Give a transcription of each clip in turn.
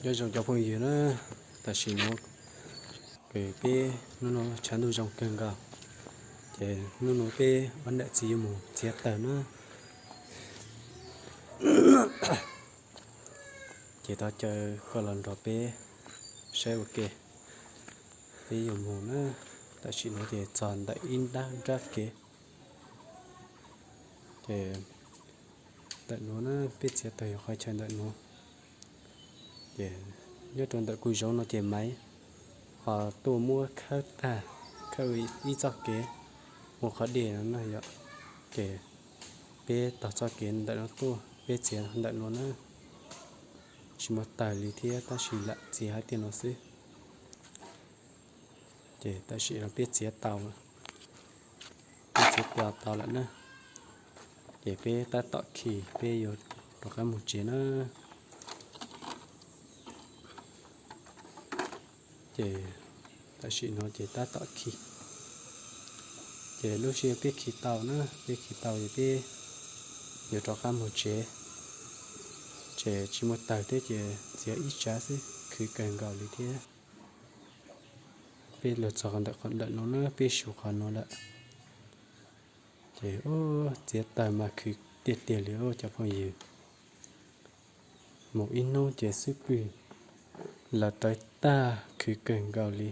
Nyob zoo cov phooj ywg na, tam sim no peb hnub no tshav ntuj zoo kawg nkaus, ces hnub no peb ob niam txiv yuav mus txiav taws na. Ces thov caw koj los nrog peb saib ua ke, peb yuav mus na. Tam sim no ces txog ntawm ib nrab nrab kev, ces ntawm nuav na, peb txiav taws yog qhov chaw ntawm nuav. Ces nyob rau ntawm kuv zoov no ces maiv ho tuaj muab khawb tag, khawb ib txoj kev mus qhov dej no na yom. Ces peb taug txoj kev ntawm no tuaj, peb txiav ntawm no na, tsis muaj taws li thiab tab sis lam txiav hais tiag no xwb. Ces tam sim no peb txiav tau, peb txiav tau tau lawm na, ces peb tab tom khi peb yuav rov qab mus tsev na. Ces tam sim no ces tab tom khi, ces lub sij hawm peb khi tau na, peb khi tau ces peb yuav rov qab mus tsev. Ces tsis muaj taws thiab ces txiav ib tsav xwb, khwv kawg nkaus li thiab. Peb los txog ntawm qhov ntawm no na, peb xyuas qhov no lawm. Ces txiav taws mas khwv tiag tiag li cov phooj ywg. Mus ib hnub ces xub pwg lawv tawv tag, khwv kawg nkaus li,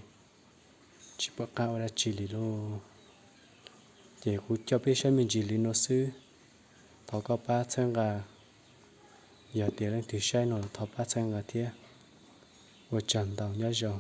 tsis pom qab ua dab tsi li lauj. Ces kuv coj peb saib me ntsis li no xwb, thov koj pab txhawb nqa. Yog tias leej twg saib no los thov pab txhawb nqa thiab. Ua tsaug ntau, nyob zoo.